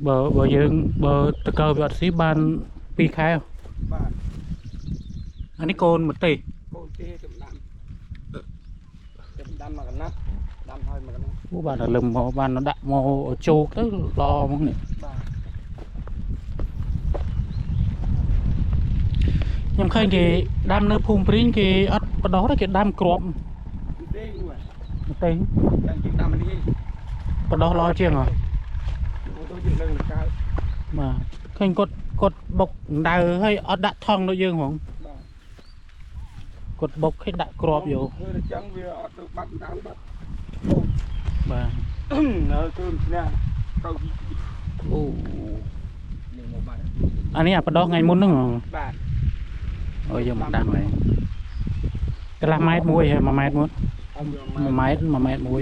បើយើងបើតកើវាអត់ស៊ីបាន2ខែ បាទ អានេះកូនម្ទេស កូនទេចំដាំចំដាំមកកណាត់ដាំហើយមកកណាត់ អូបានតែលឹមមកបានដាក់មកជោគទៅល្អហ្មងនេះ បាទ ខ្ញុំឃើញគេដាំនៅភូមិព្រីងគេអត់បដោះទេគេដាំគ្រាប់ ទេ ម្ទេស ចាំគេដាំនេះ បដោះល្អជាងហ៎ អូទៅយើងនឹងកើត បាទឃើញគាត់គាត់បុកដៅហើយអត់ដាក់ថង់ដូចយើងហ្មង បាទ គាត់បុកឲ្យដាក់គ្រាប់យក ធ្វើតែចឹងវាអត់ទៅបាត់ដើមបាត់ បាទ នៅធ្វើមិនឈ្នះទៅ អូ នេះមកបាត់ អានេះអាបដោះថ្ងៃមុនហ្នឹងហ៎ បាទ អូយកមកដាំហើយកន្លះម៉ែត្រមួយហើយ1ម៉ែត្រមួយ អត់យក 1ម៉ែត្រ1ម៉ែត្រមួយ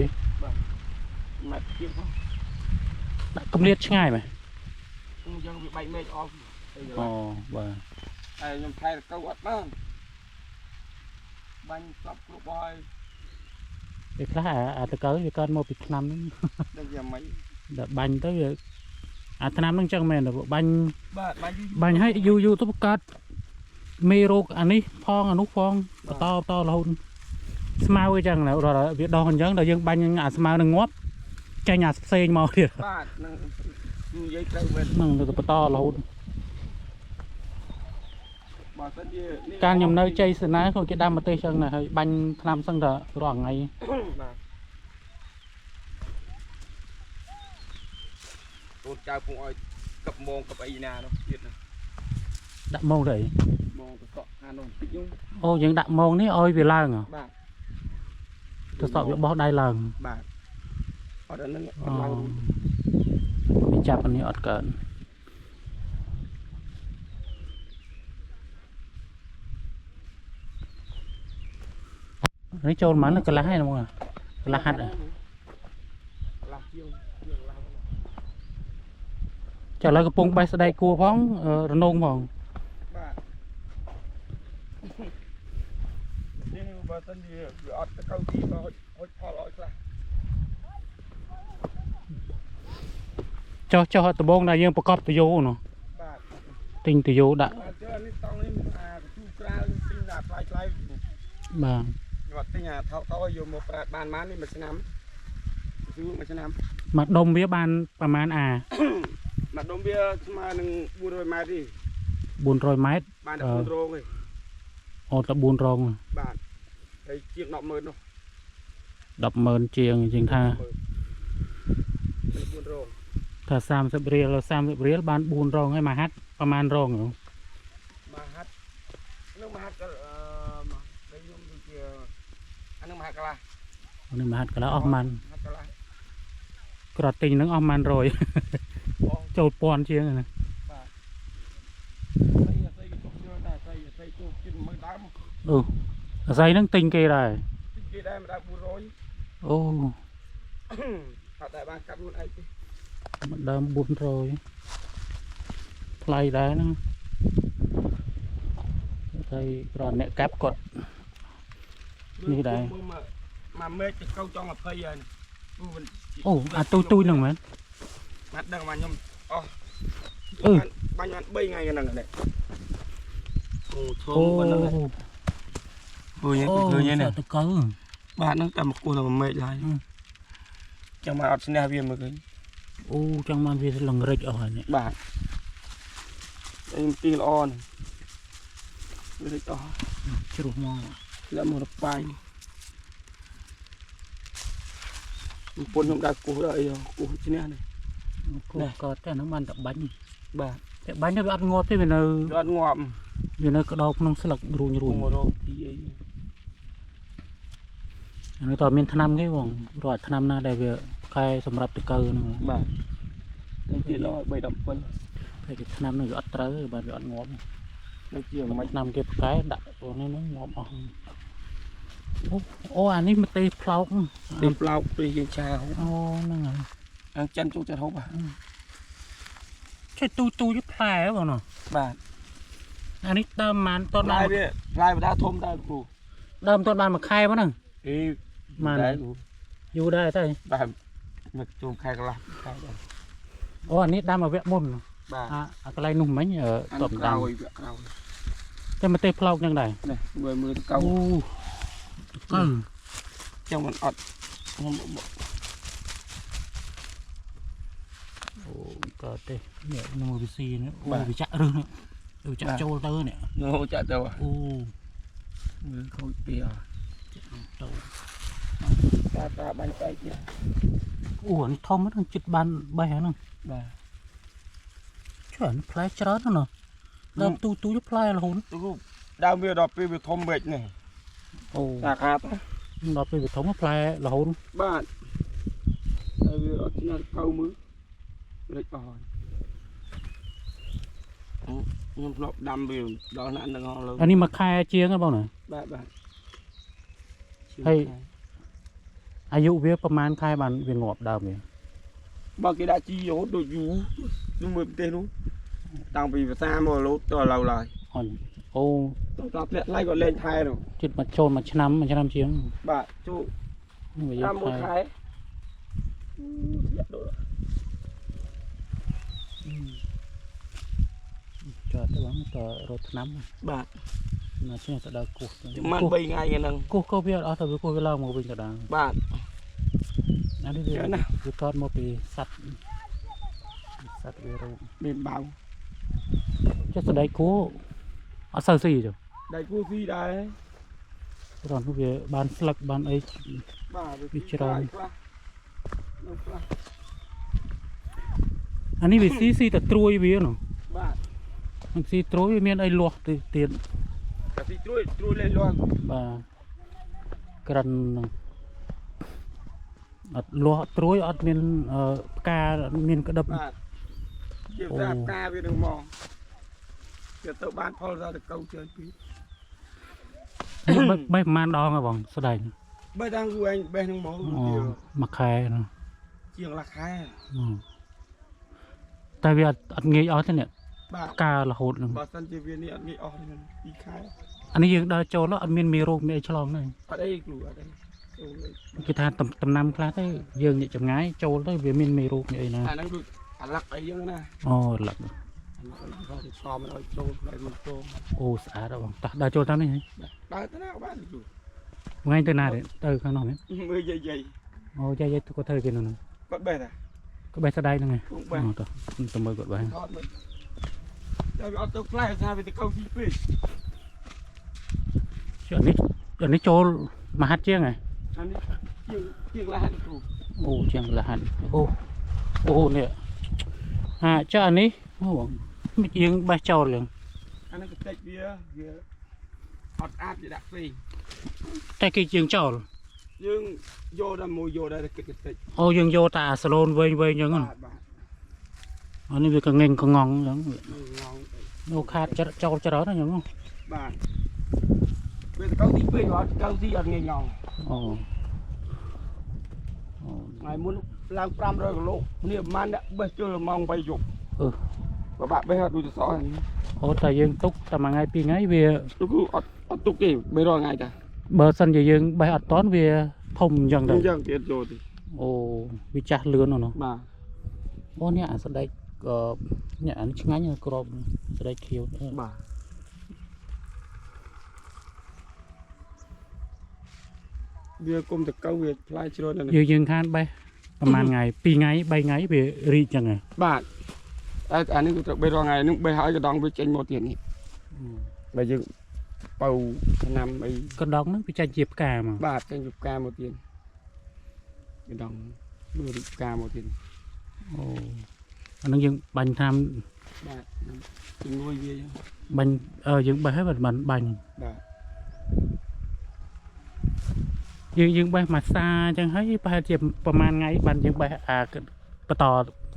ម៉ែត្រជាងផង ដាក់កម្រិតឆ្ងាយមែន យើងវាបែកមេឃអស់ អូបាទ ហើយខ្ញុំថែកៅអត់បានបាញ់សពគ្រប់ហើយ ពេលខ្លះអាតកើវាកើតមកពីថ្នាំហ្នឹង ដឹងយ៉ាងម៉េច ដល់បាញ់ទៅវាអាថ្នាំហ្នឹងចឹងមែនបាញ់ បាទបាញ់ បាញ់ឲ្យយូរយូរទៅបង្កើតមេរោគអានេះផងអានោះផងបន្តបន្តរហូតស្មៅអីចឹងដល់វាដោះអញ្ចឹងដល់យើងបាញ់អាស្មៅនឹងងាប់ចេញអាផ្សេងមកទៀត បាទនឹងនិយាយត្រូវវិញ ហ្នឹងទៅបន្តរហូត បើសិនជា កាលខ្ញុំនៅជ័យសេនាក៏គេដាំម្ទេសចឹងដែរហើយបាញ់ថ្នាំសឹងតែរាល់ថ្ងៃ បាទកូនចៅពងឲ្យកឹបមងកឹបអីណានោះទៀតណា ដាក់ម៉ងទៅអី មងទៅសក់អានោះបន្តិចនោះ អូយើងដាក់ម៉ងនេះឲ្យវាឡើងហ៎ បាទ ទៅសក់វាបោះដៃឡើង បាទអត់អានឹងអត់ឡើងរួច វាចាប់អានេះអត់កើតនេះចូលប៉ុន្មានកន្លះហើយហ្មងកន្លះហាត់ កន្លះជាងជាងកន្លះ ចាឥឡូវកំពុងបេះស្ដែកគួផងរនងផង បាទនេះបើសិនជាវាអត់ទៅកៅទីបើហុចផលឲ្យខ្លះ ចុះចុះដំបងដែលយើងប្រកបតយោនោះ បាទ ទិញតយោដាក់ បាទចុះនេះតង់នេះអាកទូក្រាលទិញដាក់ថ្លៃថ្លៃ បាទ គាត់ទិញអាថោកថោកឲ្យយកមកប្រើបានបាននេះមួយឆ្នាំស្រួលមួយឆ្នាំ មកដុំវាបានប្រហែលអា មកដុំវាស្មើនឹង400ម៉ែត្រទេ 400ម៉ែត្រ បានតែ4រងទេ អូតែ4រង បាទហើយជាង100,000នោះ 100,000ជាងជាងថា 4រង ថា30រៀល30រៀលបាន4រងហើយមួយហាត់ប្រហែលរង មួយហាត់នឹងមួយហាត់ក៏អឺដែលខ្ញុំដូចជាអានឹងមួយហាត់កន្លះ នេះមួយហាត់កន្លះអស់ប្រហែល ហាត់កន្លះ ក្រទិញនឹងអស់ប្រហែល100ចូលពាន់ជាងណា បាទស្អីស្អីគេទុកយកដែរស្អីស្អីទូជិត10000ដើម អូអាស័យហ្នឹងទិញគេដែរ ទិញគេដែរមួយដើម400 អូ អត់ដែលបានកាប់ខ្លួនឯងទេ មួយដើម400ថ្លៃដែរហ្នឹងហើយគ្រាន់អ្នកកាប់គាត់នេះដែរ មកមេឃទៅកៅចង់20ហើយ អូអាទូទូហ្នឹងមែន បាទដឹងមកខ្ញុំអស់ អឺ បាញ់បាន3ថ្ងៃហ្នឹងនេះអូធំ អូ ប៉ុណ្ណឹងអូយឃើញនេះ តកើ បាទហ្នឹងតែមកគោះតែមេឃឡើយចាំមកអត់ឈ្នះវាមើលឃើញ អូចង់បានវាលង្រិចអស់ហើយនេះ បាទអីទីល្អនេះវារិចអស់ ជ្រុះមក លាក់មករបាយពុនខ្ញុំដើរគោះដល់អីគោះឈ្នះនេះ គោះកើតតែហ្នឹងបានតែបាញ់ បាទ តែបាញ់ទៅវាអត់ងាប់ទេវានៅ វាអត់ងាប់ វានៅក្តោបក្នុងស្លឹករួញរួញ មករកទីអី អានោះតើមានថ្នាំគេបងរាល់ថ្នាំណាដែលវាកែសម្រាប់តកើហ្នឹង បាទតែទៀតដល់3 17 តែគេថ្នាំហ្នឹងវាអត់ត្រូវទេបាទវាអត់ងាប់ នៅជាមិន ថ្នាំគេផ្កែដាក់ពួកនេះហ្នឹងងាប់អស់អូអូអានេះម្ទេសផ្លោក ទីផ្លោកពេលយើងឆាហូប អូហ្នឹងហើយ អាចិនចូលចិត្តហូប ចេះទូទូយផ្លែបងណោះ បាទ អានេះដើមប៉ុន្មានតន់ ផ្លែវាផ្លែបដាធំដែរគ្រូ ដើមតន់បានមួយខែហ្នឹង អី ម៉ាន ដែរគ្រូ យូរដែរតែ បាទមកជុំខែកន្លះខែដែរ អូអានេះដាំមកវគ្គមុន បាទ អាអាកន្លែងនោះមិញអឺ អា តបដាំ នោះក្រោយវគ្គក្រោយ តែមកទេផ្លោកចឹងដែរ នេះមើលមើលទៅកៅ អូកៅ ចឹងមិនអត់ខ្ញុំបក អូកើតទេនេះមើលវាស៊ីនេះអូវាចាក់រឹសនេះវាចាក់ចូលទៅនេះ នោះចាក់ទៅ អូ មើលខូចពីអស់ ទៅ តាតាបាញ់បែកទៀត អូអានេះធំហ្នឹងចិត្តបានបេះហ្នឹង បាទ ច្រើនផ្លែច្រើនណាស់ដើមទូទូផ្លែរហូត ទូដើមវាដល់ពេលវាធំពេកនេះ អូ តាខាត ដល់ពេលវាធំផ្លែរហូត បាទតែវាអត់ឆ្ងាត់កៅមើលរិចអស់ហើយខ្ញុំធ្លាប់ដាំវាដល់ណាស់នឹងអស់លើ អានេះមួយខែជាងហ៎បងណា បាទបាទ ហើយ អាយុវាប្រហែលខែបានវាងាប់ដើមវា បើគេដាក់ជីរហូតដូចយូរនោះមើលប្រទេសនោះតាំងពីភាសាមកលោតដល់ឥឡូវឡើយ អន់អូ តោះធ្លាក់ថ្លៃក៏លេងថែនោះ ចិត្តមកចូលមួយឆ្នាំមួយឆ្នាំជាង បាទចូល នេះវា តាមមួយ ខែ ខែធ្លាក់ដូច ចតទៅបងតរត់ឆ្នាំ បាទ ណាជាទៅដល់គោះទៅ ប្រហែល3ថ្ងៃហ្នឹង គោះក៏វាអត់អស់ទៅវាគោះវាឡើងមកវិញទៅដល់ បាទ អានេះវា ច្រើនណាស់ វាកើតមកពីសត្វសត្វវារោគ មានបៅ ចុះសណ្ដែកគោអត់សូវស៊ីទេ ដៃគូស៊ីដែរ ព្រោះនោះវាបានស្លឹកបានអី បាទ វាច្រើន ខ្លះនៅខ្លះ អានេះវាស៊ីស៊ីតែត្រួយវានោះ បាទ มันស៊ីត្រួយវាមានអីលាស់ទៅទៀត តែស៊ីត្រួយត្រួយលេងលាស់ បាទក្រិនហ្នឹងអត់លាស់ត្រួយអត់មានអឺផ្កាអត់មានក្តឹប បាទជា អូ ភាសាផ្កាវានឹងមកវាទៅបានផលដល់ទៅកៅជើងពី នេះបេះបេះប្រហែលដងហ៎បងស្ដែង បេះតាំងគូឯងបេះនឹងមក អូមួយខែនោះ ជាងកន្លះខែ អូតែវាអត់អត់ងាយអស់ទេនេះ បាទ ផ្ការហូតហ្នឹង បើសិនជាវានេះអត់ងាយអស់ទេពីរខែ អានេះយើងដើរចូលអត់មានមេរោគមានអីឆ្លងទេ អត់អីគ្រូអត់អីចូលលេង គេថាតំតំណាំខ្លះទៅយើងញាក់ចម្ងាយចូលទៅវាមានមេរោគមានអីណា អាហ្នឹងដូចអាឡឹកអីចឹងណា អូលឹក អាឡឹកអីគេថាសមឲ្យចូលផ្លែមិនចូល អូស្អាតហ៎បងតោះដើរចូលតាមនេះហ៎ ដើរទៅណាក៏បានគ្រូ ថ្ងៃទៅណាទេទៅខាងនោះមែន មើលយាយយាយ អូយាយយាយគាត់ធ្វើគេនោះហ្នឹង គាត់បេះតា ក៏បេះស្ដែងហ្នឹងឯង គង់បេះ អូតោះទៅមើលគាត់បេះ ថតមើលតែវាអត់ទៅផ្លែថាវាទៅកៅស៊ីពេក ចុះអានេះអានេះចូលមហាត់ជាងហ៎ អានេះជាងជាងលះគ្រូ អូជាងកន្លះហាត់អូអូនេះហាចុះអានេះអូបងមិនយើងបេះចោលយើង អានេះកតិចវាវាអត់អាចវាដាក់ពេក តែគេជាងចោល យើងយកដល់មួយយកដែរតែគិតកតិច អូយើងយកតែអាសាឡូនវែងវែងអញ្ចឹង បាទបាទ អានេះវាកងេងកងងអញ្ចឹង ងង អូខាតច្រចោលច្រើនណាស់អញ្ចឹង បាទវាទៅកៅស៊ីពេកអត់កៅស៊ីអត់ងាយងង អូអូ ថ្ងៃមុនឡើង500គីឡូនេះប្រហែលអ្នកបេះជលម៉ោង3យប់ អឺ បើបាក់បេះអត់ដូចទៅសោះហ្នឹង អូតែយើងទុកតែមួយថ្ងៃពីរថ្ងៃវា ទុកគឺអត់អត់ទុកទេបេះរាល់ថ្ងៃតា បើសិនជាយើងបេះអត់តន់វាធំអញ្ចឹងទៅ អញ្ចឹងទៀតចូលទី អូវាចាស់លឿនណាស់ណោះ បាទ អូនេះអាស្ដេចអឺនេះអានេះឆ្ងាញ់ណាស់ក្របស្ដេចខៀវនេះ បាទវាគុំតកៅវាផ្លែច្រើនណាស់ យើងយើងខានបេះប្រហែលថ្ងៃ2ថ្ងៃ3ថ្ងៃវារីកចឹងហ៎ បាទតែអានេះគឺត្រូវបេះរាល់ថ្ងៃហ្នឹងបេះហើយកណ្ដងវាចេញមកទៀតនេះបើយើងបើឆ្នាំអី កណ្ដងហ្នឹងវាចេញជាផ្កាមក បាទចេញពីផ្កាមកទៀតកណ្ដងមើលរីកផ្កាមកទៀត អូអាហ្នឹងយើងបាញ់តាម បាទជំនួយវាចឹង បាញ់អឺយើងបេះហើយបានបាញ់ បាទ យើងយើងបេះមួយសាអញ្ចឹងហើយប្រហែលជាប្រហែលថ្ងៃបានយើងបេះអាបន្ត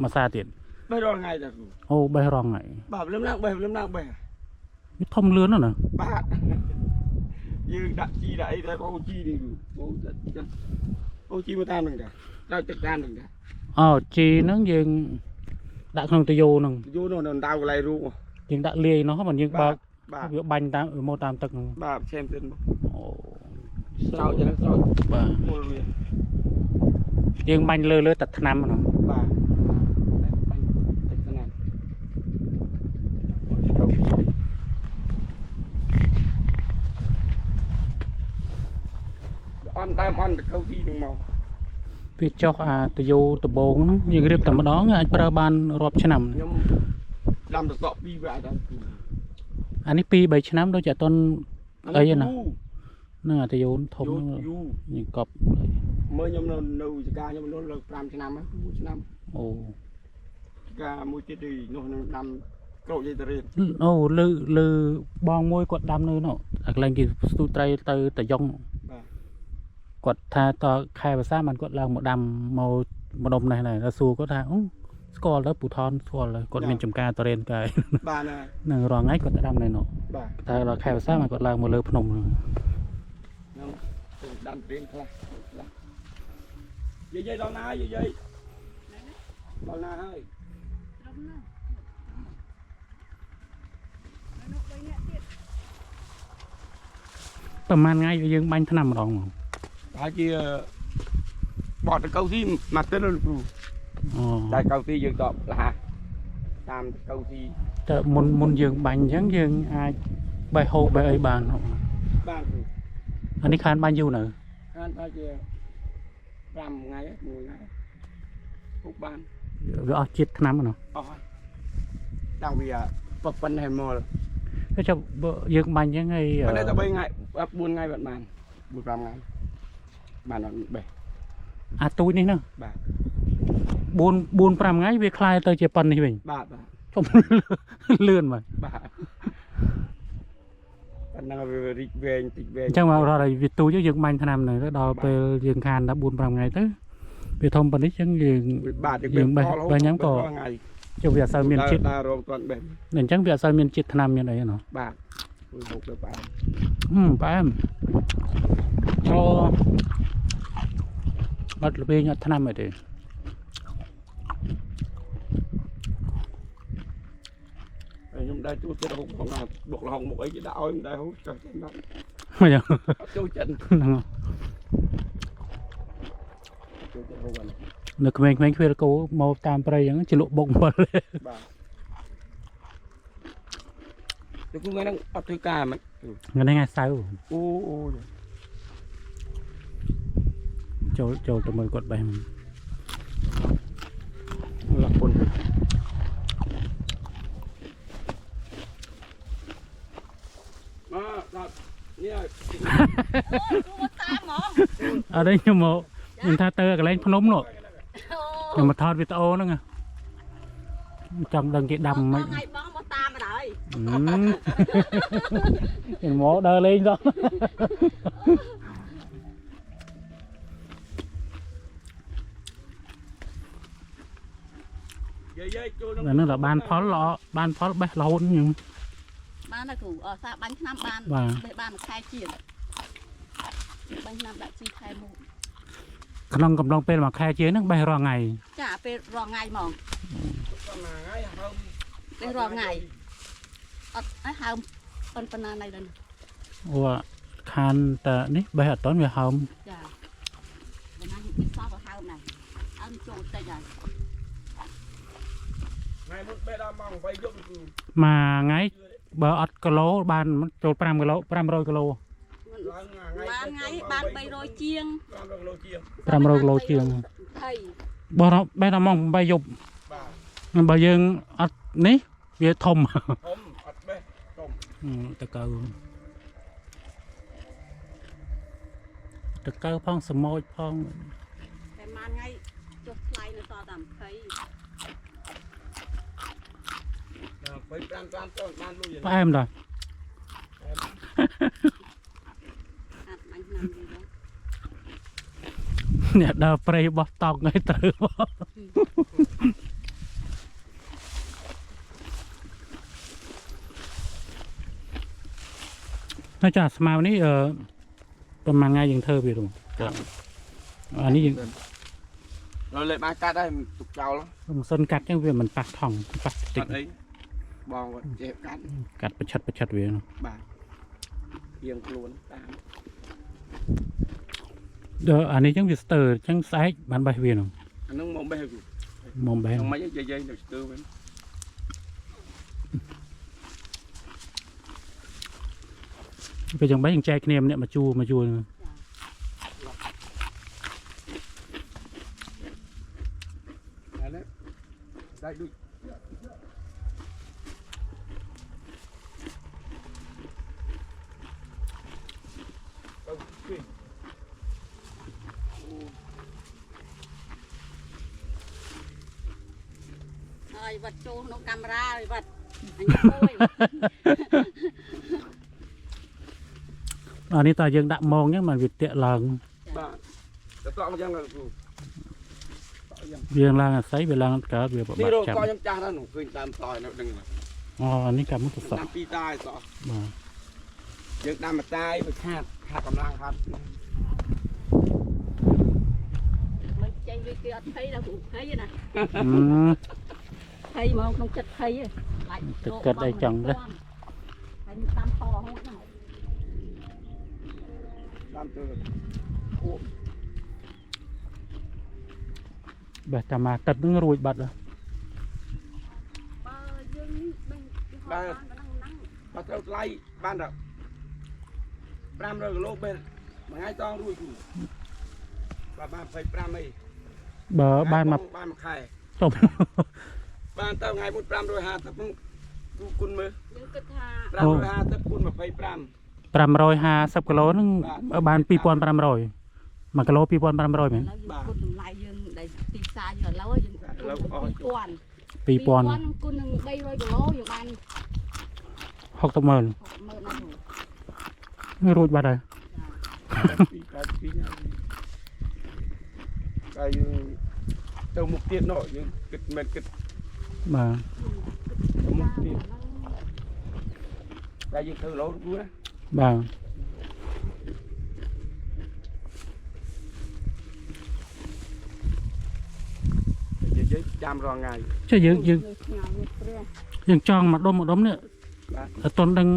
មួយសាទៀត បេះរាល់ថ្ងៃតាគ្រូ អូបេះរងថ្ងៃ បាទលឹមឡើងបេះលឹមឡើងបេះ វាធំលឿនណាស់ណា បាទយើងដាក់ជីដាក់អីតែអូជីនេះគ្រូអូដាក់ចិត្តអូជីមកតាមហ្នឹងតាត្រូវទឹកតាមហ្នឹងតា អូជីហ្នឹងយើងដាក់ក្នុងតយោហ្នឹង យូរនោះនៅដៅកន្លែងរូង យើងដាក់លាយនោះមិនយើងបើក បាទ វាបាញ់តាមមកតាមទឹកហ្នឹង បាទឆេមទៀតមក អូ ស្រោចហ្នឹងស្រោច បាទ មុលវា យើងបាញ់លើលើតែថ្នាំហ្នឹង បាទបាញ់ ដើមអន់តកៅទីនឹងមក វាចុះអាតយោដបងហ្នឹងយើងរៀបតែម្ដងអាចប្រើបានរាប់ឆ្នាំ ខ្ញុំដាំតសក់ពីរវាអាចដល់ពីរ អានេះ2 3ឆ្នាំដូចជាអត់ទាន់ អីណា ហ្នឹងអាតយោធំហ្នឹង យូរ យើងកប់ មើលខ្ញុំនៅនៅចកាខ្ញុំនៅលើ5ឆ្នាំហើយ6ឆ្នាំ អូ ចកាមួយទៀតទីនោះនឹងដាំក្រូចយេតរៀន អូលើលើបងមួយគាត់ដាំនៅនោះអាកន្លែងគេស្ទូចត្រីទៅតយ៉ង បាទ គាត់ថាតខែភាសាបានគាត់ឡើងមកដាំមកម្ដុំនេះដែរដល់សួរគាត់ថាអូស្គាល់ទៅពូថនស្គាល់ទៅគាត់មានចំការតរៀនកែ បាទណា នឹងរាល់ថ្ងៃគាត់ទៅដាំនៅនោះ បាទ តែដល់ខែភាសាបានគាត់ឡើងមកលើភ្នំហ្នឹង ខ្ញុំទៅដាំរៀនខ្លះខ្លះយាយយាយដល់ណាយាយយាយដល់ណាហើយ ត្រឹមហ្នឹងនៅនោះ3នាក់ទៀត ប្រហែលថ្ងៃយើងបាញ់ថ្នាំម្ដងហ្មង ប្រហែលជាបត់តកៅស៊ីមកទៅលោកគ្រូ អូ តែកៅស៊ីយើងតបលះតាមតកៅស៊ី តែមុនមុនយើងបាញ់អញ្ចឹងយើងអាចបេះហូបបេះអីបានហ៎ បានគ្រូ អានេះខានបាញ់យូរនៅ ខានប្រហែលជា5ថ្ងៃ1ថ្ងៃពុកបាន វាអស់ជាតិថ្នាំហ្នឹង អស់ហើយតាំងពីប៉ុណ្ណេះមក ទៅចុះបើយើងបាញ់អញ្ចឹងហើយ ប៉ុន្តែតែ3ថ្ងៃ4ថ្ងៃបាត់បាន4 5ថ្ងៃបានអត់បេះ អាទូចនេះហ្នឹង បាទ 4 4 5ថ្ងៃវាคล้ายទៅជាប៉ុននេះវិញ បាទបាទ ជុំលឿនបាទ បាទប៉ុណ្ណឹងវារីកវែងតិចវែង អញ្ចឹងមករត់ឲ្យវាទូចយើងបាញ់ថ្នាំហ្នឹងទៅដល់ពេលយើងខានដល់4 5ថ្ងៃទៅវាធំប៉ុណ្នេះអញ្ចឹងយើង បាទ យើងបេះបេះញ៉ាំក៏ ថ្ងៃ ចុះវាអត់សូវមានជាតិ ដើររងទាន់បេះ អញ្ចឹងវាអត់សូវមានជាតិថ្នាំមានអីណោះ បាទធ្វើហូបទៅបាទ ហឹមផ្អែមអូអត់ល្បេងអត់ថ្នាំអីទេ ហើយខ្ញុំដែរចូលចិត្តហូបផងណាបុកលហុងមុខអីគេដាក់ឲ្យមិនដែរហូបចុះចេញមក មិនយ៉ាង អត់ចូលចិត្ត ហ្នឹង ចូលចិត្តហូបអានេះ នៅក្មេងៗខ្វៀលគោមកតាមព្រៃអញ្ចឹងជាលក់បុកអំបិល បាទលោកគ្រូថ្ងៃហ្នឹងអត់ធ្វើការមិន ថ្ងៃនេះថ្ងៃសៅរ៍ អូអូ ចូលចូលទៅមើលគាត់បេះហ្នឹង លះពុនមកដល់នេះ អូគ្រូមកតាមហ្មង អត់ទេខ្ញុំមកខ្ញុំថាទៅកន្លែងភ្នំនោះខ្ញុំមកថតវីដេអូហ្នឹងណាចង់ដឹងគេដាំមិន ថ្ងៃបងមកតាមបណ្ដោយ ខ្ញុំមកដើរលេងដល់ យាយយាយចូលក្នុង អាហ្នឹងដល់បានផលល្អបានផលបេះរហូតខ្ញុំ បានណាគ្រូអសាបាញ់ឆ្នាំបាន បាទ បេះបានមួយខែជាងបាញ់ឆ្នាំដាក់ជីខែមួយ ក្នុងកំឡុងពេលមួយខែជាងហ្នឹងបេះរាល់ថ្ងៃ ចាពេលរាល់ថ្ងៃហ្មង មួយថ្ងៃហើម បេះរាល់ថ្ងៃអត់ឲ្យហើមប៉ុនប៉ុណ្ណាណៃដល់ អូខានតានេះបេះអត់តន់វាហើម ចាប៉ុណ្ណាវាសោះក៏ហើមដែរហើមចូលតិចហើយ ថ្ងៃមុនបេះដល់ម៉ោង8យប់គ្រូ មួយថ្ងៃបើអត់គីឡូបានចូល5គីឡូ500គីឡូ ឡើងថ្ងៃ បានថ្ងៃបាន300ជាង 500គីឡូជាង 500គីឡូជាង ថៃ បោះដល់បេះដល់ម៉ោង8យប់ បាទ បើយើងអត់នេះវាធំ ធំអត់បេះធំ តកៅតកៅផងសមោចផង តែមួយថ្ងៃចុះថ្លៃនៅសល់តែ20 ដល់25 5ទៅបានលុយ ផ្អែមដល់ អាត់បាញ់ឆ្នាំយូរដល់ អ្នកដើរព្រៃបោះតង់ឲ្យត្រូវមក នៅចាស្មៅនេះអឺប្រហែលថ្ងៃយើងធ្វើវាទៅចាអានេះយើង ដល់លេខបានកាត់ហើយទុកចោល ម៉ាស៊ីនកាត់ចឹងវាមិនប៉ះថង់ប៉ះតិច អត់អីបងគាត់ចេះកាត់ កាត់ប្រឆិតប្រឆិតវានោះ បាទរៀងខ្លួនតាម ដល់អានេះចឹងវាស្ទើរចឹងស្អែកបានបេះវានោះ អាហ្នឹងមកបេះគ្រូ មកបេះ ហ្នឹងមិនយាយយាយនៅស្ទើវិញ ពេលចឹងបេះយើងចែកគ្នាម្នាក់មកជួមកជួ ចា ដៃដូចទៅ ហើយវត្តចូលក្នុងកាមេរ៉ាហើយវត្តអញមួយ អានេះតើយើងដាក់ម៉ងអញ្ចឹងมันវាតាក់ឡើង បាទតតអញ្ចឹងគ្រូ វាឡើងអាស័យវាឡើងកើតវាពិ នេះ បាកចាំ រកខ្ញុំចាស់ដែរនោះឃើញដើមតយនៅដឹង អូអានេះកាមុតសក់ ដាំពីរតាយសក់ បាទ យើងដាំមួយតាយវាខាតខាតកម្លាំងខាត មិនចេញវាគេអត់ភ័យដល់គ្រូភ័យណាភ័យហ្មងក្នុងចិត្តភ័យបាច់ ទឹកកាត់អីចឹងដែរ ហើយតាមតហូតហ្នឹង តាមទៅ បេះតាមកទឹកហ្នឹងរួចបាត់ បើយើងនេះបេះ បាទបើត្រូវថ្លៃបានដល់500គីឡូបេះមួយថ្ងៃតងរួចគ្រូបាទបាន25អី បើបានមក បានមួយខែ ចុំ បានទៅថ្ងៃមុន550ហ្នឹងគ្រូគុណមើល យើងគិតថា 550គុណ25 550គីឡូហ្នឹងបាន2500 1គីឡូ2500មែន ឥឡូវយើងគុណតម្លៃយើងដែលទីផ្សារយើងឥឡូវយើង2000 2000 គុណនឹង300គីឡូយើងបាន 60ម៉ឺន 60000ណាគ្រូ រួចបាត់ហើយ ពី82ហើយយើងទៅមុខទៀតនោះយើងគិតមិនគិត បាទ ទៅមុខទៀតតែយើងធ្វើឡូគ្រូណា បាទ និយាយចាំរាល់ថ្ងៃ ចុះយើងយើង ថ្ងៃនេះព្រះ យើងចង់មកដុំមកដុំនេះ បាទ អត់ទាន់ដឹង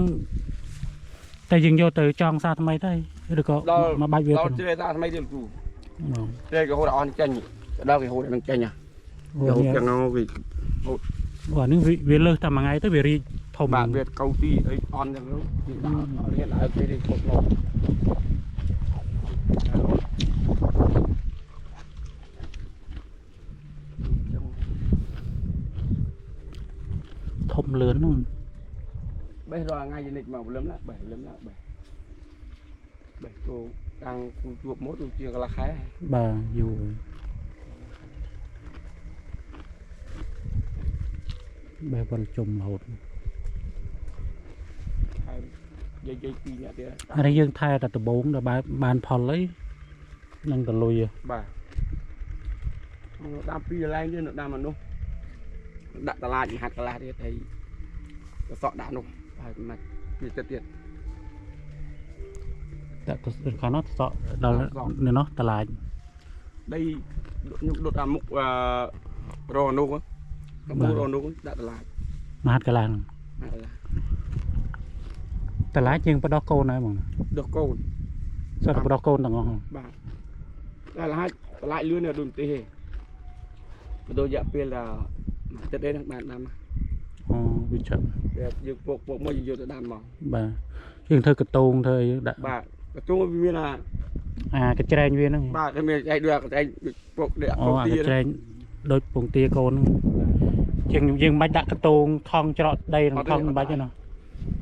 តែយើងយកទៅចង់សារថ្មីទៅឬក៏ ដល់ មកបាច់វា ដល់ ទៅ ជ្រេតាថ្មីទៀតគ្រូ បាទ ជ្រេគេហូតអស់ចេញដល់គេហូតនឹងចេញហ៎ អូ គេហូត នេះ ចឹងវា អូអានេះវាលើសតែមួយថ្ងៃទៅវារីកធំ បាទវាកៅទីអីអន់ចឹងទៅយើងដាក់អត់រៀនឲ្យគេនេះខុសឡ ធំលឿនហ្នឹង បេះរាល់ថ្ងៃនិចមកព្រលឹមណាបេះព្រលឹមណាបេះបេះគោតាំងគូជួបមកទៅជាកន្លះខែ បាទយូរបេះវល់ជុំរហូត ហើយយាយយាយពីរអ្នកទៀត អានេះយើងថែតែដបងដល់បានផលអីនឹងតលុយ បាទដាំពីរកន្លែងទៀតដាំអានោះដាក់តឡាចមហាត់កន្លះទៀតហើយកសក់ដាក់នោះហើយមិនពីទឹកទៀត ដាក់ទៅខាងនោះសក់ដល់នៅនោះតឡាច ដីខ្ញុំដុតអាមុខអឺរអនោះមុខរអនោះដាក់តឡាច មហាត់កន្លះហ្នឹង ហាត់កន្លះ តឡាចយើងបដោះកូនហើយហ្មង ដុះកូន សត្វតែបដោះកូនទាំងអស់ហ្នឹង បាទតែលហាច់តឡាចលឿននៅដូចទេបដូររយៈពេលដល់មួយទឹកទេហ្នឹងបានដាំ អូវាឆាប់ តែយើងពកពកមកយើងយកទៅដាំមក បាទយើងធ្វើកតងធ្វើអីដាក់ បាទកន្ទងវាមានអា អាកញ្ច្រែងវាហ្នឹង បាទវាមានឯងដូចអាកន្លែងដូចពកដូចអា អូ ពកទា អាកញ្ច្រែងដូចពងទាកូនហ្នឹងជាងយើងមិនបាច់ដាក់កតងថងច្រកដីនឹងថងមិនបាច់ទេណា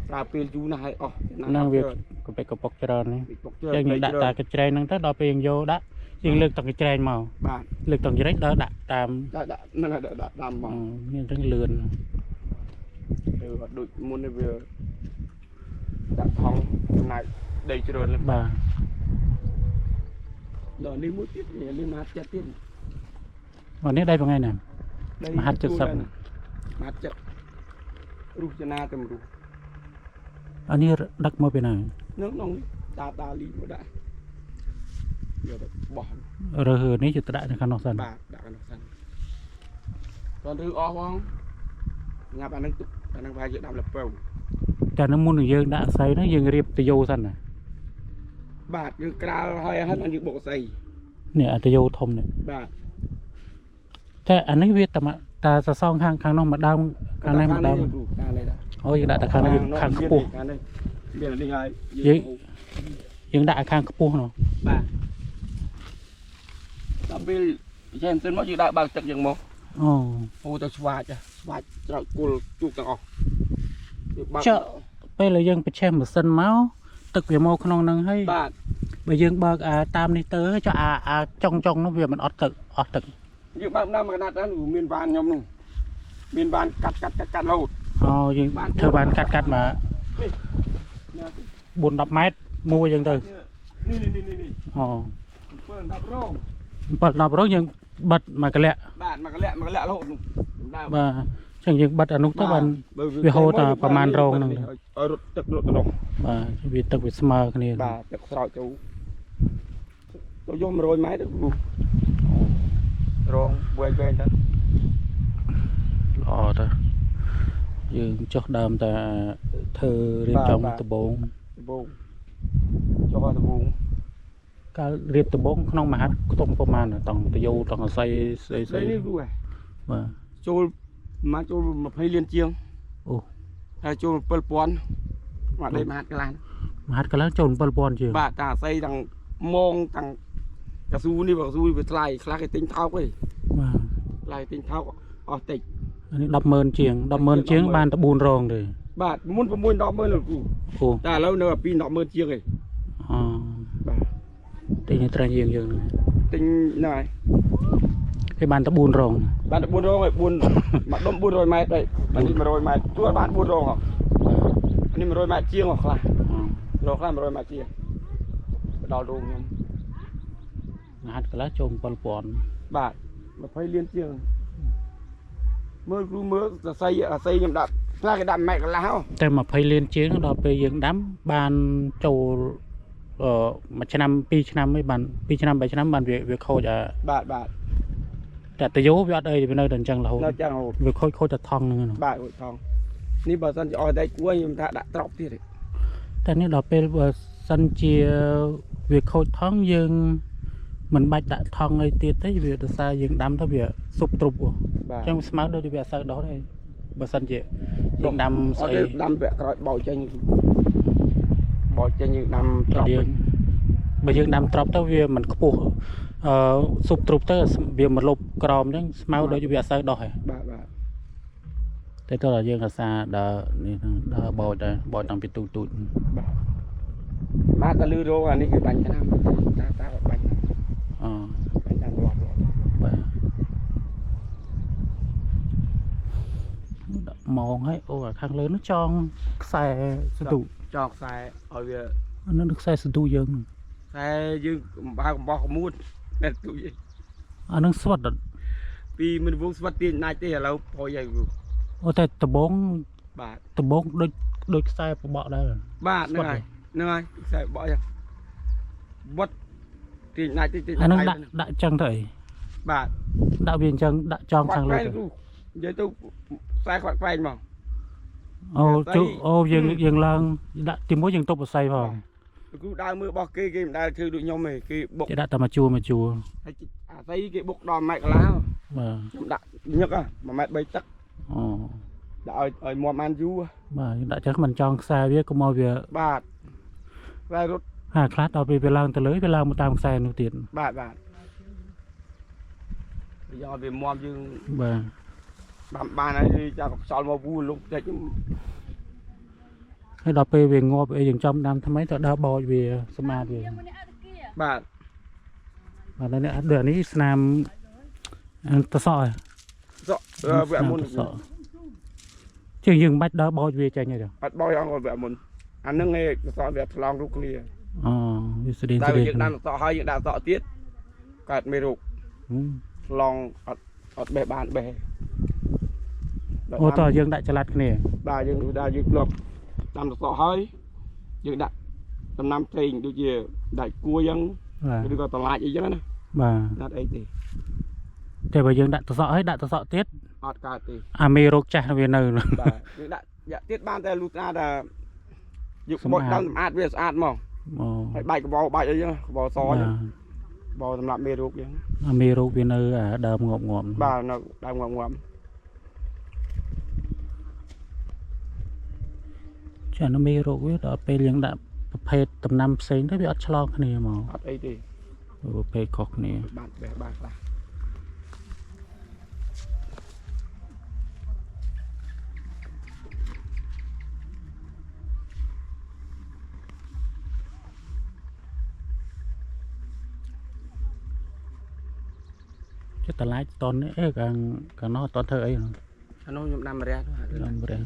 ប្រើពេលយូរណាស់ហើយអស់ ហ្នឹងវាកប៉ិកកប៉ុកច្រើននេះ ពកច្រើន យើងយើងដាក់តែកញ្ច្រែងហ្នឹងទៅដល់ពេលយើងយកដាក់យើងលើកតកញ្ច្រែងមក បាទ លើកតកញ្ច្រែងដល់ដាក់តាម ដាក់ដាក់ហ្នឹងហើយដាក់ដាក់ដាំមក អូមានចឹងលឿន ទៅអត់ដូចមុននេះវាដាក់ថងចំណាយដីច្រើនលើ បាទ ដល់នេះមួយទៀតនេះមហាចិត្តទៀត អានេះដីប្រហែលណា ដី មហាត់70 មហាត់ចិត្តរុះចនាទៅរុះ អានេះដឹកមកពីណា នឹងក្នុងនេះតាតាលីមកដាក់យកទៅបោះ រើសនេះយកទៅដាក់នៅខាងនោះសិន បាទដាក់ក្នុងសិនតន់ឬអស់ផងញ៉ាប់អានឹងទុកអានឹងប្រហែលជាដាំលពៅ តែនឹងមុននឹងយើងដាក់សីហ្នឹងយើងរៀបតយោសិនណា បាទយើងក្រាលហើយហើយបានយើងបុកស្អី នេះអាតយោធំនេះ បាទ តែអានេះវាតែមកតែសសងខាងខាងនោះមកដើមខាងនេះមកដើម គ្រូខាងនេះដែរ អូយើងដាក់តែខាងនេះខាងខ្ពស់ ខាងនេះមានអានេះហើយ យើង យើងដាក់ខាងខ្ពស់នោះ បាទដល់ពេលចេះសិនមកយើងដាក់បើកទឹកយើងមក អូ ហូរទៅស្វាចស្វាចច្រោចគល់ជូកទាំងអស់យើងបើក ចុះពេលដែលយើងបញ្ឆេះម៉ាស៊ីនមកទឹកវាមកក្នុងហ្នឹងហើយ បាទ បើយើងបើកអាតាមនេះទៅចុះអាអាចុងចុងនោះវាមិនអត់ទឹកអស់ទឹក យើងបើកដើមកណាត់ហ្នឹងមានវ៉ានខ្ញុំនោះមានវ៉ានកាត់កាត់កាត់កាត់រហូត អូយើងធ្វើបានកាត់កាត់មក នេះ 4 10ម៉ែត្រមួយអញ្ចឹងទៅ នេះនេះនេះនេះ អូ 7 10រង 7 10រងយើងបិទមួយកលៈ បាទមកកលៈមកកលៈរហូតនោះដើម បាទអញ្ចឹងយើងបិទអានោះទៅបាន វាហូរតែប្រមាណរងហ្នឹង ឲ្យរត់ទឹករត់ទៅនោះ បាទវាទឹកវាស្មើគ្នា បាទទឹកស្រោចចូលទៅយក100ម៉ែត្រទៅគ្រូរងវែងវែងទៅ ល្អទៅយើងចុះដើមតែធ្វើរៀបចំដំបង ដំបងចុះឲ្យដំបង កាលរៀបដំបងក្នុងមហាត់ខ្ទង់ប្រមាណតង់តយោតង់អស័យស្អីស្អី នេះគ្រូហ៎ បាទ ចូលប្រហែលចូល20លានជាង អូ ហើយចូល7000មកដេកមហាត់កន្លះ មហាត់កន្លងចូល7000ជាង បាទតាអាស័យទាំងមងទាំងកស៊ូនេះបើកស៊ូនេះវាថ្លៃខ្លះគេទិញថោកឯង បាទ ថ្លៃទិញថោកអស់តិច អានេះ100,000ជាង100,000ជាងបានតែ4រងទេ បាទមុន6 100,000លោកគ្រូ អូ តែឥឡូវនៅ2 100,000ជាងឯង អូ បាទ ទិញត្រែងយើងយើងហ្នឹង ទិញហ្នឹងហើយ គេបានតែ4រង បានតែ4រងហើយ4មួយដុំ400ម៉ែត្រហើយបាននេះ100ម៉ែត្រទួបាន4រងហ៎នេះ100ម៉ែត្រជាងហ៎ខ្លះរងខ្លះ100ម៉ែត្រជាងដល់រោងខ្ញុំ មហាត់កន្លះចូល7000 បាទ20លានជាងមើលគ្រូមើលសរសៃអាស័យខ្ញុំដាក់ខ្លះគេដាក់ម៉ែត្រកន្លះហ៎ តែ20លានជាងដល់ពេលយើងដាំបានចូលអឺមួយឆ្នាំពីរឆ្នាំឯងបាន2ឆ្នាំ3ឆ្នាំបានវាវាខូចអា បាទបាទ តែតយោវាអត់អីវានៅតែអញ្ចឹងរហូត នៅចឹងហូត វាខូចខូចតែថងហ្នឹងឯង បាទហូតថងនេះបើសិនជាអស់តែគួរខ្ញុំថាដាក់ត្រប់ទៀត តែនេះដល់ពេលបើសិនជាវាខូចថងយើងមិនបាច់ដាក់ថងអីទៀតទេវាដោយសារយើងដាំទៅវាស៊ុបទ្រុបហ៎ បាទ អញ្ចឹងស្មៅដូចវាអត់សូវដុះទេបើសិនជាយើងដាំ អ ស្អី ត់ទេដាំពាក់ក្រោយបោកចេញបោកចេញយើងដាំត្រប់ យើងបើយើងដាំត្រប់ទៅវាមិនខ្ពស់អឺស៊ុបទ្រុបទៅវាមកលុបក្រោមអញ្ចឹងស្មៅដូចវាអត់សូវដុះទេ បាទបាទ តែតើយើងអាសាដើរនេះហ្នឹងដើរបោចដែរបោចតាំងពីទូចទូច បាទបាទតែលឺរោងអានេះគឺបាញ់ឆ្នាំតាតាបាញ់ អ បាញ់តាមរាប់រាប់ បាទដាក់ម៉ងហើយអូអាខាងលើនោះចងខ្សែសន្ទុ ចងខ្សែឲ្យវា អានោះខ្សែសន្ទុយើង ខ្សែយើងកំបាកំបោះកមួនតែទូច អានឹងស្វិតអត់ ពីមិនវងស្វិតទាញដាច់ទេឥឡូវផុយហើយ អូតែដបង បាទ ដបងដូចដូចខ្សែបបកដែរ បាទហ្នឹងហើយហ្នឹងហើយខ្សែបកចឹងបត់ទាញដាច់ទេទាញ អានឹងដាក់ដាក់ចឹងទៅអី បាទ ដាក់វាអញ្ចឹងដាក់ចងខាងលើទៅ និយាយទៅខ្សែខ្វាត់ខ្វែងមក អូជុអូយើងយើងឡើងដាក់ទីមួយយើងទប់អស័យផង គ្រូដើរមើលរបស់គេគេមិនដែលធ្វើដូចខ្ញុំទេគេបុក គេដាក់តែមួយជួរមួយជួរ ហើយអាស័យគេបុកដល់1ម៉ែត្រកន្លះ បាទ ខ្ញុំដាក់ញឹក1ម៉ែត្រ3ទឹក អូ ដាក់ឲ្យឲ្យមាំបានយូរ បាទយើងដាក់ចឹងមិនចង់ខ្សែវាកុំឲ្យវា បាទខ្សែរត់ ហាខ្លះដល់ពេលវាឡើងទៅលើវាឡើងមកតាមខ្សែនោះទៀត បាទបាទវាយកឲ្យវាមាំយើង បាទ បានបានហើយចាំខ្យល់មកវូលុកតិច ហើយដល់ពេលវាងាប់អីយើងចំដាំថ្មីទៅដើរបោចវាសម្អាតវា យើងមិនអត់គៀ បាទ បាទនេះដូចអានេះស្នាមតសក់ហ៎ សក់វគ្គមុន ស្នាមតសក់ជាងយើងមិនបាច់ដើរបោចវាចេញទេ អត់បោយអង្គវគ្គមុនអានឹងឯងសក់វាថ្លង់រូបគ្នា អូវាស្តៀង តែ ស្តៀង យើងដាំសក់ហើយយើងដាក់សក់ទៀតកើតមេរោគថ្លង់អត់អត់បេះបានបេះ អូតើយើងដាក់ចល័តគ្នា បាទយើងដាក់យើងធ្លាប់ដាំសក់ហើយយើងដាក់ដំណាំផ្សេងដូចជាដាច់គួយអញ្ចឹង បាទ ឬក៏តឡាចអីចឹងណា បាទ អត់អីទេ តែបើយើងដាក់តសក់ហើយដាក់តសក់ទៀត អត់កើតទេ អាមេរោគចាស់វានៅ បាទយើងដាក់យ៉ាក់ទៀតបានតែលុះត្រាតែយើងបត់ សម្អាត ដាំសម្អាតវាស្អាតហ្មង អូ ហើយបាច់កបោបាច់អីចឹងកបោស បាទ ចឹងកបោសម្រាប់មេរោគចឹង អាមេរោគវានៅអាដើមងាប់ងាប់ បាទនៅដើមងាប់ងាប់ ចានៅមេរោគវាដល់ពេលយើងដាក់ប្រភេទដំណាំផ្សេងទៅវាអត់ឆ្លងគ្នាមក អត់អីទេ ប្រភេទខុសគ្នា បានបេះបានខ្លះ ចិត្តតឡាចតននេះអេកាងកាងនោះអត់តន់ធ្វើអី អានោះខ្ញុំដាំម្រះនោះ ដាំម្រះ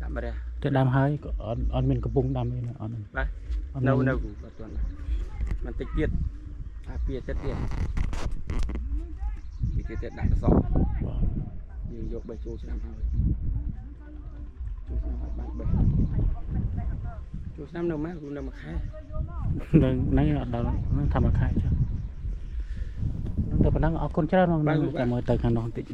ដាំម្រះ តែដាំហើយក៏អត់អត់មានកំពុងដាំអីណាអត់ បាទ អត់មាន នៅនៅអត់ទាន់មិនតិចទៀតអាពីអាទិត្យទៀតពីទៀតដាក់កសក់ បាទ យើងយកបេះចូលឆ្នាំហើយចូលឆ្នាំហើយបានបេះចូលឆ្នាំនៅម៉ានៅមួយខែ នឹងហ្នឹងអត់ដល់ហ្នឹងធម្មខែចុះហ្នឹងតែប៉ុណ្ណឹងអរគុណច្រើនបងតែមើលទៅខាងនោះបន្តិច។